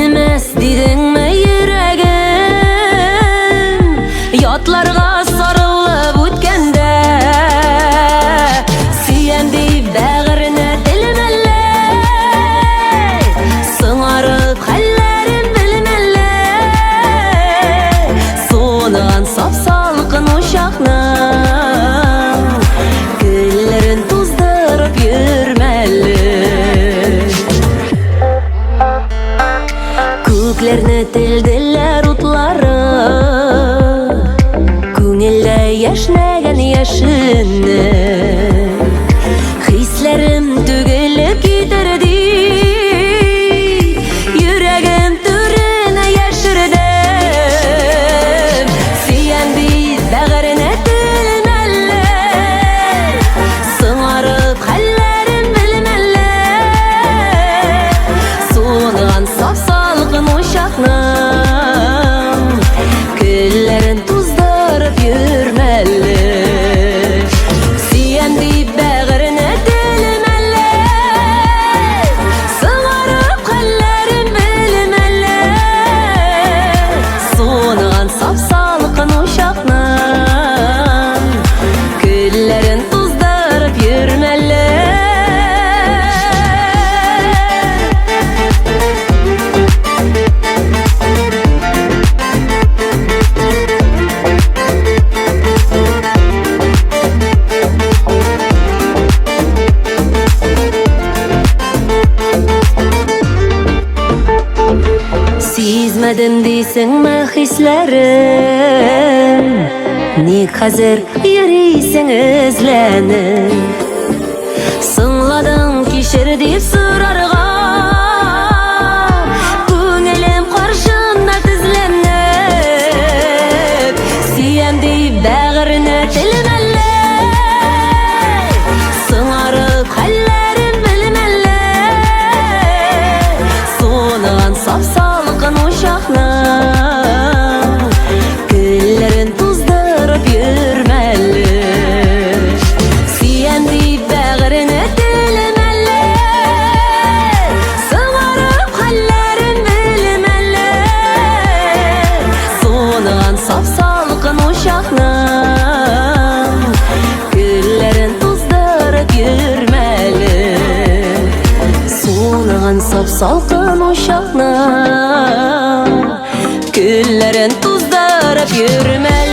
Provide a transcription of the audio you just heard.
Белмәс дидеңме йөрәгем, Ятларга сарылып үткәндә. Сөям дип бәгыренә телмәллә, Соңарып хәлләрен белмәллә. Суынган сап-салкын учакның Көлләрен туздырып йөрмәле. Күкләрне телделәр утлары, Күңелдә яшьнәгән яшенне. Хисләрем түгелеп китер дип, Йөрәгем түренә яшердем. Сөям бит бәгыренә телмәлле, Соңарып хәлләрен белмәлле. Суынган сап-салкын учакның Көлләрен туздырып йөрмәле. Сөям дип бәгыренә телмәлле, Соңарып хәлләрен белмәлле. Суынган сап-салкын учакның Көлләрен туздырып йөрмәле. Сизмәдем дисеңме хисләрем, Ник хәзер йөрисең эзләнеп? Соңладың кичер дип сорарга, Күңелем каршында тезләнеп. Сөям дип бәгыренә телмәлле, Соңарып хәлләрен белмәлле. Суынган сап-салкын учакның Көлләрен туздырып йөрмәле. Сөям дип бәгыренә телмәлле, Соңарып хәлләрен белмәлле. Суынган сап-салкын учакның Көлләрен туздырып йөрмәле. Суынган сап-салкын учакның Көлләрен туздырып йөрмәле.